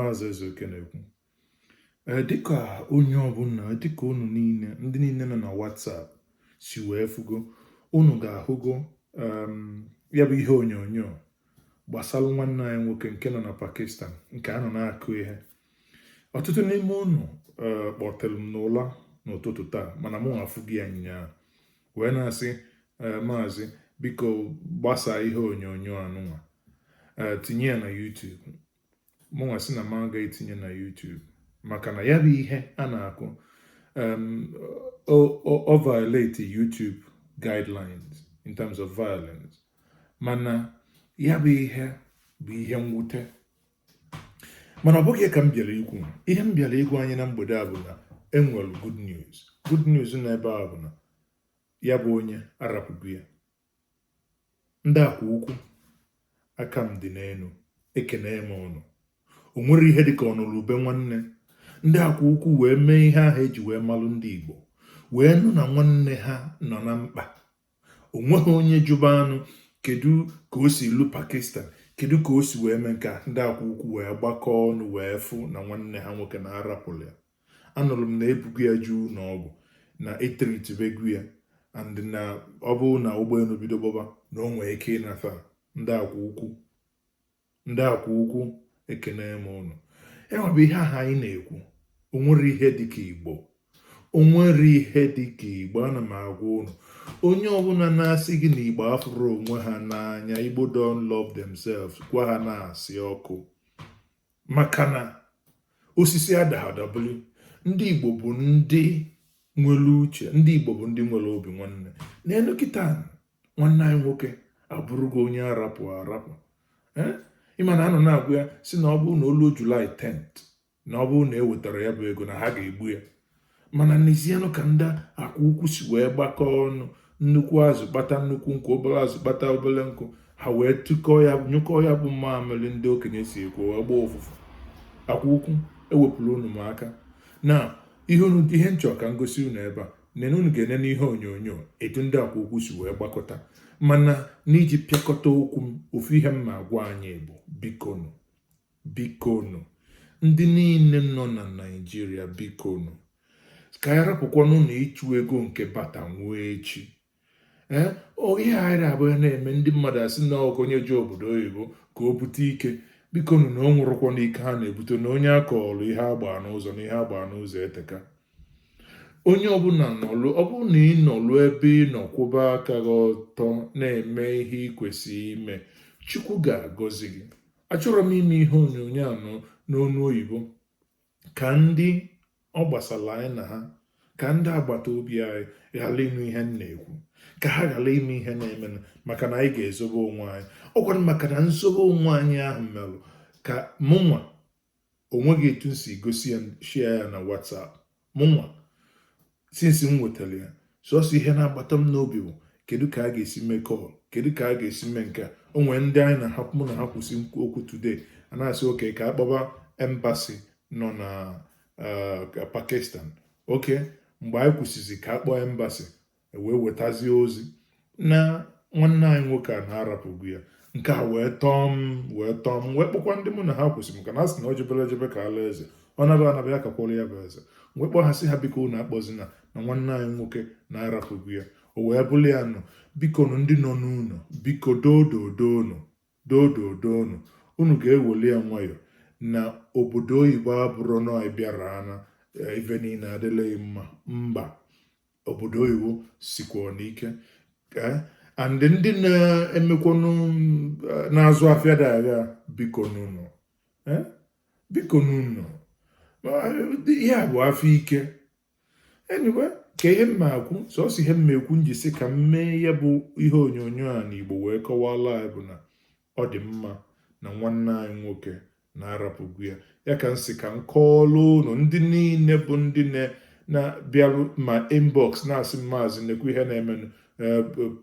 Maazị Ezeoke na-ekwu. Ee, dịka onye ọbụla, dịka unu niile, ndị niile nọ na WhatsApp si wee fugo, unu ga-ahụgo ya bụ ihe onyonyo gbasara nwanne anyị nwoke nke nọ na Pakistan, nke a nọ na-akụ ihe. Ọtụtụ n'ime unu kpọtere m n'ụla n'ụtụtụ taa, mana mụ afụgo ya nyaa, wee na-asị, "Maazị, biko gbasaa ihe onyonyo anụnwa, tinye ya na YouTube." Mụnwa sị na m agaghị etinye na YouTube maka na ya bụ ihe a na-akụ o violate YouTube guidelines in terms of violence. Mana ya bụ ihe bụ ihe mwute, mana ọ bụghị ka m bịara ikwu. Ihe m bịara ịgwa anyị na mgbede a bụ na enwere good news. Good news n'ebe a bụ na ya bụ onye arapụgo ya. Ndị akwa ukwu, aka m dị n'elu, ekene m ụnụ. O nwere ihe dịka ọnụrụ ube nwanne. Ndị akwa ukwu wee mee ihe ahụ eji wee malụ ndị Igbo, wee nụ na nwanne ha nọ na mkpa. O nweghị onye jụba anụ kedu ka o si lu Pakistan, kedu ka o si wee mee nke a. Ndị akwa ukwu wee gbakọọ ọnụ wee fụ na nwanne ha nwoke na-arapụrụ ya. Anụrụ m na ebugo ya juu n'ọgwụ na etreatibego ya, and na ọ bụrụ na ụgbọelu bido gbaba, na o nwee ike ịnata. Ndị akwa ukwu, ndị akwa ukwu, ekene m ụnụ. Enwebụ ihe ahụ anyị na-ekwu, o nwere ihe dịka Igbo, o nwere ihe dịka Igbo. Ana m agwa ụnụ, onye ọbụla na-asị gị na Igbo afụrụ onwe ha n'anya, Igbo don't love themselves, gwa ha na-asị ọkụ, maka na osisi adaghadabili. Ndị Igbo bụ ndị nwere uche, ndị Igbo bụ ndị nwere obi nwanne. N'elu kịta, nwanne anyị nwoke abụrụgo onye arapụ arapụ. Ịma na anọ na-agwa ya si na ọ bụrụ na olu July 10th, na ọ bụrụ na e wetara ya bụ ego, na ha ga-egbu ya. Mana n'ezianụ, ka ndị akwa ukwu si wee gbakọọ ọnụ, nnukwu azụ kpata nnukwu nkụ, obere azụ kpata obere nkụ, ha wee tụkọọ ya, nyụkọọ ya bụ mamịrị, ndị okenye si ekwu, wee gbaa ụfụfụ. Akwa ukwu, ewepụrụ unu m aka na ihe unu. Ihe nchọ ka ngosi unu ebe a nene, unu ga-ene n'ihe onyonyo etu ndị akwa ukwu si wee gbakọta. Mana n'iji pịakọta okwu m, ofu ihe m ma agwa anyị bụ, bikonu, bikonu, ndị niile nọ na Naịjirịa, bikonu, ka anyị rapụkwanụ na ịchụ ego nke bata nwuo echi. Ee, ihe anyị abụghị na-eme ndị mmadụ asị na ọkụ onye ji obodo oyibo ka o bute ike. Bikonu, na o nwụrụkwa n'ike ha na-ebute, na onye akọọlụ ihe agba n'ụzọ na ihe agba n'ụzọ eteka. Onye ọbụla nọlụ, ọ bụrụ na ị nọlụ ebe ị nọ, kwụba aka gị ọtọ, na-eme ihe ị kwesịrị ime, Chukwu ga-agọzi gị. Achọrọ m ime ihe onyonyo a n'onu oyibo ka ndị ọ gbasara anyị na ha, ka ndị agbata obi anyị ghara ịnụ ihe m na-ekwu, ka ha ghara ime ihe na-emenụ, maka na anyị ga-ezobe onwe anyị. Ọ gwara maka na nzobe onwe anyị ahụ merụ ka mụnwa onweghị etu m si gosi ya, share ya na WhatsApp. Mụnwa, since m nwetara ya, sọsọ ihe na-agbata m n'obi bụ kedu ka a ga-esi mee call, kedu ka a ga-esi mee nke a. O nwere ndị anyị na ha, mụ na ha kwụsị okwu today, a na-asị oke ka akpọba embassy nọ na Pakistan. Oke mgbe anyị kwụsịzi ka akpọọ embassy, wee wetazie ozi na nwanne anyị nwoke a na-arapụgo ya. Nke a wee tọọ m, wee tọọ m, wee kpọkwa ndị mụ na ha kwụsị, maka na asị na o jebere ejebe ka ala eze, ọ naba anaba ya kakwọrọ ya bụ eze. Wee kpọọ ha, sị ha, biko, unu akpọzina, na nwanne anyị nwoke na-arapụgo ya. O wee bụrụ ya nọ. Biko nụ, ndị nọ n'ụlọ, biko, dododoonu, dododoonu, unu ga-eweli ya nwayọ na obodo oyibo abụrụ na bịara ana ife niile adịlaghị mma. Mba, obodo oyibo sikwa n'ike. And ndị na-emekwanụ, na-azụ afịa dị agha, biko n'ụlọ, biko n'ụlọ, ihe a bụ afọ ike. Anyway, ka ihe mma ekwu, sọsọ ihe mma ekwu nji sị ka m mee ya bụ ihe onyonyo a n'Igbo wee kọwala anyị bụ na ọ dị mma na nwanne anyị nwoke na-arapụgo ya. Ya ka m sị ka m kọọlụ ụnụ, ndị niile bụ ndị na-bịarụ ma inbox na-asị, "Maazị, nekwu ihe na-emenụ,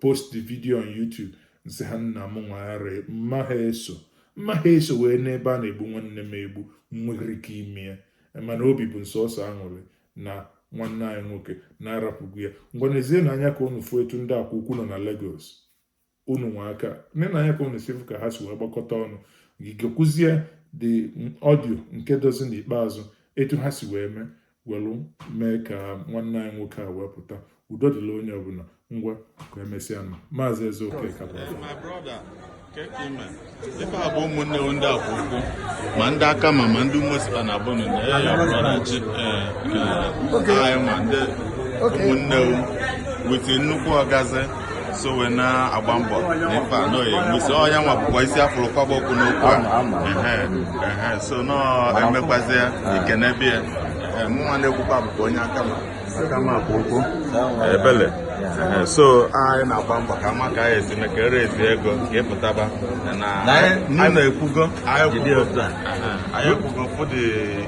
post the video on YouTube." Nsị ha, nna m nwagharị mma ha eso, mma ha eso wee n'ebe a na-egbu nwanne m egbu nwere ike ime ya. Mana obi bụ nsọsọ aṅụrị na nwanne anyị nwoke na-arapụgo ya. Ngwa, n'ezie na anya ka unu fụ etu ndị akwa ukwu nọ na Lagos, unu nwe aka nne na anya ka unu si fụ ka ha si wee gbakọta ọnụ. Gị gekwuzie The audio nke dozi n'ikpeazụ, etu ha si wee mee welu mee ka nwanne anyị nwoke a wee pụta. Udo dịla onye ọbụla. Ngwa, ka emesịa nụ. Maazị Ezeoke ka bụ. My brother, keke ime ife a bụ ụmụnne ndị akwa ukwu, ma ndị aka ma ndị umosipa na abụnụ na ya, your brother chi anyị nwa ndị ụmụnne with nnukwu ọgazi so wee na-agba mbọ na ife a nọghị enwesi ọ ya nwa bụkwa isi afụrụ kwaba okwu n'okwu a. Ehe, ehe, so nọ emekwazi ikene bie. Ehe, mụnwa na-ekwukwa bụkwa onye aka ma akwa ukwu ebele. Ehe, so anyị na-agba mbọ ka ama ka anyị esi mee ka erezi ego ka ịpụtaba na anyị na-ekwugo. Anyị Jide ekwugo. Otu a. Ehe, anyị ekwugo fụ dị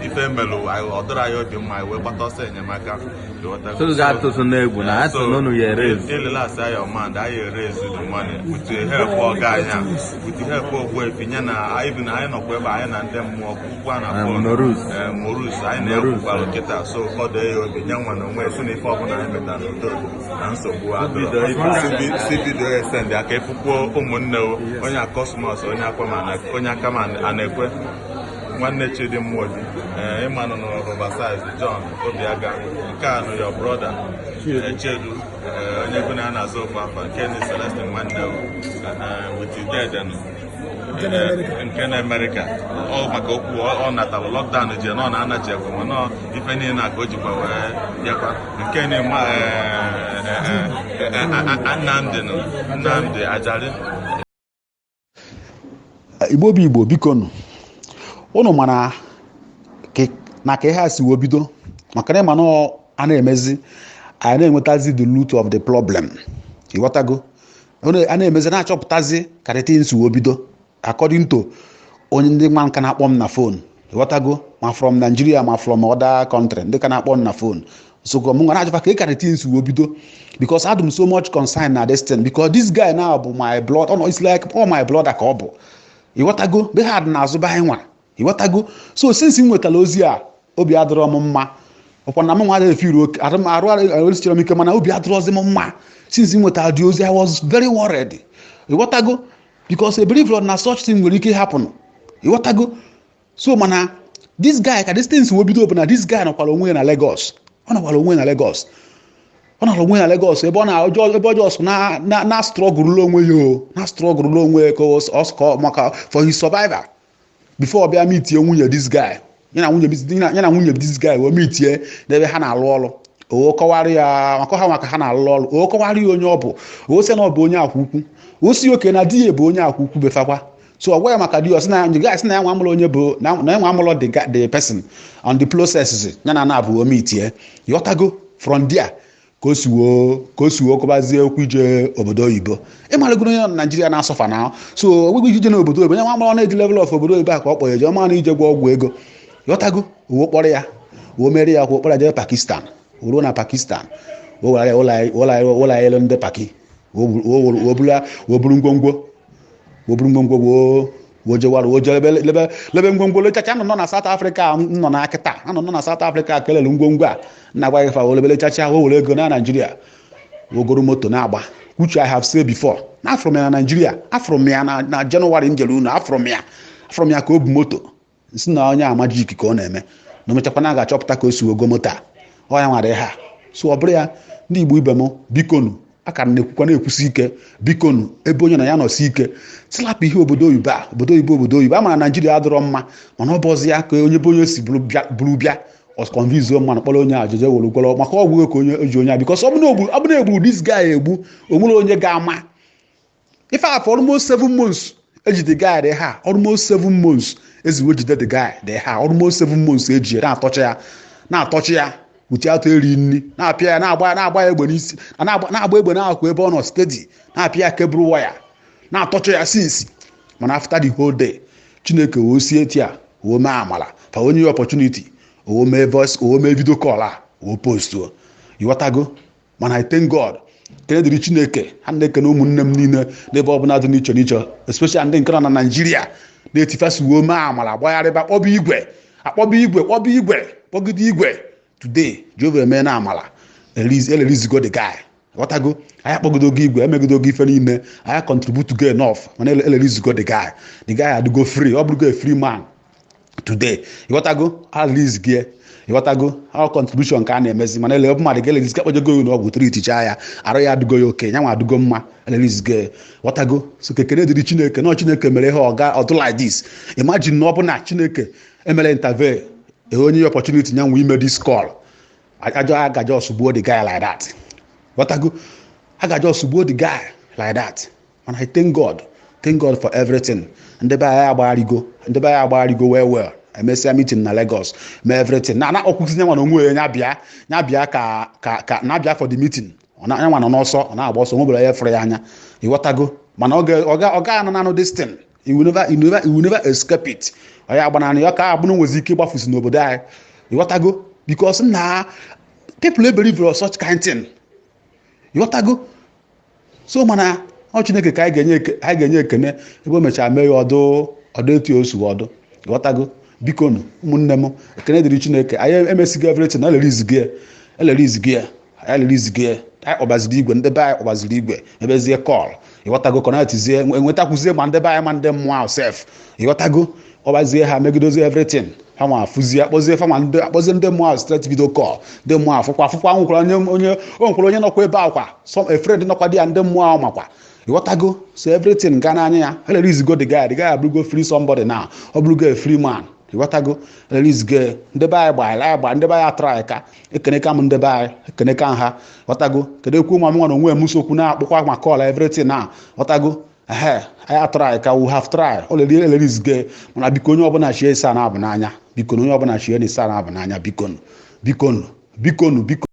ife melụ anyị, ọ dịrị anyị obi mma, anyị wee gbata ọsọ enyemaka, ịghọtago? So ga-atụtụ n'egwu na asị na unu ya erezi. Elele asị anyị ọmand anyị erezi the money with the help ọga anyị a, with the help Ogbuefi ya na anyị bi na anyị nọkwa ebe anyị na ndị mmụọ ukwu a na-akpọ Morus. Morus anyị Morus. na-ekwukwalụ kịta, so kọdoo ya obi nye nwa na onwe si na ife ọbụla anyị metara n'udo na nsogbu adịrọ. Bido ife a. Si bido ya send aka efukwuo ụmụnne o, onye akọsmọs, onye akwa ma onye aka ma a na-ekwe nwanne Chidi mmụọ gị, ee, ịmanụ nọ oversize John Obiaga nke a nụ, your brother, Chedu, onye bụ na a na-azụ ofu afa nke ni Celestine nwanne o, with dede nụ nke na Amerịka ọ maka okwu ọ natara lockdown ji na ọ na-anachi ekwe ma nọ ife niile a ka o jikwa wee bịakwa nke ni ma Nnamdị nụ, Nnamdị Ajali. Igbo bụ Igbo, biko nụ, ụnụ mana na ka ihe a si wee bido, maka na ịma na a na-emezi anyị na-enwetazi the root of the problem, ịghọtago? A na-emezi na-achọpụtazi ka the things wee bido according to onye ndị nwa nka na-akpọ m na phone, ịghọtago? Ma from Nigeria, ma from other country, ndị ka na-akpọ m na phone. So m nwere ajụfa ka the things wee bido, because adị m so much concerned na this thing, because this guy now bụ my blood. Oh, no, it's like all my brother ka ọ bụ, ịghọtago? Be ha dị n'azụ be anyị nwa, ịghọtago? So since m nwetara ozi a, obi adịrọ m mma. Ọkwa na m nwa adịghị efiru oke arụ m arụ arụsichara m ike, mana obi adịrọzi m mma since m nwetara dị ozi. I was very worried, ịghọtago? Because I believe na such thing nwere ike happen, ịghọtago? So mana this guy, ka this thing wee bido bụ na this guy nọkwara onwe ya na Lagos. Ọ nọkwara onwe ya na Lagos, ọ nọrọ onwe ya na Lagos, ebe ọ na ebe ọjọọ na na na struggle onwe ya, o na struggle onwe ya ka ọ maka for his survival before ọ bịa meetie nwunye this guy. Ya na nwunye this guy wee meetie n'ebe ha na-alụ ọrụ. O kọwara ya maka ha, maka ha na-alụ ọrụ. O kọwara ya onye ọ bụ. O sị na ọ bụ onye akwa ukwu. O si oke na di ya bụ onye akwa ukwu befakwa. So ọ gwa ya maka di ya, ọ sị na the guy sị na ya nwa amụrụ onye bụ na ya nwa amụrụ the person on the process ya na na-abụ o meetie, ịghọtago? From there ka o si woo kọbazie okwu ije obodo oyibo. Ịmaragoro onye nọ na Naijiria na-asọfa na so onweghi ije n'obodo oyibo. Onye nwa amụrụ na-eji level of obodo oyibo a ka ọ kpọrọ eje ọma na ije gwa ọgwụ ego, ịghọtago? Owo kpọrọ ya, o mere ya kwa kpọrọ ya jee Pakistan. O ruo na Pakistan, o were ya ụlọ elu ndị Paki, o buru ngwongwo, o buru ngwongwo woo woo jewara, woo jee lebe lebe ngwongwo lechacha. Anọ nọ na South Africa, nọ na akịta anọ nọ na South Africa kelele ngwongwo a na-agwa gị fa wee lechacha, woo were ego na Naijiria, wogoro moto na-agba, which I have said before na afụrụ m ya na Naijiria, afụrụ m ya na Jenụwarị njere unu, afụrụ m ya ka o bu moto si na onye amajik ka ọ na-eme na o mechakwa na a ga-achọpụta ka o si wego moto a ọ ya nwara ha. So ọ bụrụ ya, ndị Igbo ibe m, bikonu, aka na-ekwukwa na-ekwusi ike, bikonu, ebe onye na ya nọsi ike, silapụ ihe obodo oyibo a, obodo oyibo, obodo oyibo. A mara Naijiria adịrọ mma, mana ọ bụzi ya ka onye bụ onye si buru bịa ọsconvince mmanụ kpọrọ onye ajụjụ were gwọrọ maka ọgwụ ego ka onye eji onye a, because ọ bụ na egburu this guy egbu, o nwere onye ga-ama ife a. For almost 7 months eji the guy dị ha, almost 7 months eziwo jide the guy dị ha, almost 7 months eji na-atọcha ya, na-atọcha ya uche atọ eri nri, na-apịa ya, na-agba ya egbe n'isi, na-agba egbe n'akụ ebe ọ nọ steady, na-apịa ya cable wire, na-atọcha ya since. Mana after the whole day, Chineke wee sie tia wee mee amala fa onye ya opportunity, o mee voice, o mee video call a o postuo, ịghọtago? Mana I thank God, kene dịrị Chineke. Ha na-ekene ụmụnne m niile n'ebe ọbụla dị n'iche n'iche, especially ndị nke nọ na Naijiria na-etifasiwo mee amala gbagharịba, kpọba igwe, akpọba igwe, kpọba igwe, kpọgide igwe. Today Jehova eme na amala, elerizigo the guy, ghọtago? Anyị akpọgidogo igwe, emegidogo ife niile, anyị contribute go enough, mana elerizigo the guy. The guy adịgo free, ọ bụrụgo a free man. Today, ịghọtago, a release gị, ịghọtago, ọ contribution ka a na-emezi. Mana ele mmadụ ga-e release, kpọjego ya n'ọgwụ, treaticha ya, arụ ya adịgo ya oke, nyanwa adịgo mma, e release gị, ghọtago. So kekere dịrị Chineke na Chineke mere ihe ọga ọdụ like this. Imagine na ọ bụ na Chineke emere intervene, onye ya opportunity nyanwa ime this call, ajọ aga just gbuo the guy like that, ghọtago, aga just gbuo the guy like that. Mana I thank God, thank God for everything. Ndị be anyị agbagharịgo, ndị be anyị agbagharịgo well well. Emesịa meeting na Lagos, mee everything na na-ọkwụzi nyanwa na onwe ya, nya bịa ka na-abịa for the meeting. Ọ na nyanwa nọ n'ọsọ, ọ na-agba ọsọ, nwebere ya fụrụ ya anya, ịghọtago. Mana ọ ga anọ nanụ this thing, he will never escape it. Ọ ya agbananị ya ka agbụrụ nwezi ike ịgbafusi n'obodo anyị, ịghọtago, because na people believe such kind thing, ịghọtago. So mana ọ Chineke ka anyị ga-enye ekene ebe o mechara mee ya ọdụ ọdụ etu o si ọdụ, ịghọtago. Biko nụ, ụmụnne m, ekene dịrị Chineke. Anyị emesigo everything na elerizigo ya, anyị elerizigo ya. Anyị kpọbaziri igwe, ndị be anyị kpọbaziri igwe, ebezie call, ịghọtago, connectzie, enwetakwuzie ma ndị be anyị ma ndị mmụọ ahụ sef, ịghọtago, kpọbazie ha, megidozie everything. Ha nwa afụzie, akpọzie fa, ndị akpọzie ndị mmụọ ahụ straight video call. Ndị mmụọ afụkwa afụkwa nwekwara onye o nwekwara onye nọkwa ebe akwa, some a friend nọkwa di ya, ndị mmụọ ahụ makwa, ịghọtago. So everything ga n'anya ya, elerizigo the guy. The guy abụrụgo free somebody now, ọ bụrụgo a free man, ịghọtago, elerizigo. Ndị be anyị gbara anyị gba, ndị be anyị atara anyị ka ekeneka m, ndị be anyị ekeneka ha, ghọtago. Kedu ekwu ma m nwa na onwe m sokwu na-akpụkwa ma call everything na, ghọtago. Ehe, anyị atara anyị ka we have try already, elerizigo. Mana biko, onye ọbụla chie ịsa na-abụ n'anya, biko, onye ọbụla chie na ịsa na-abụ n'anya, bikonu, bikonu, bikonu, bikonu.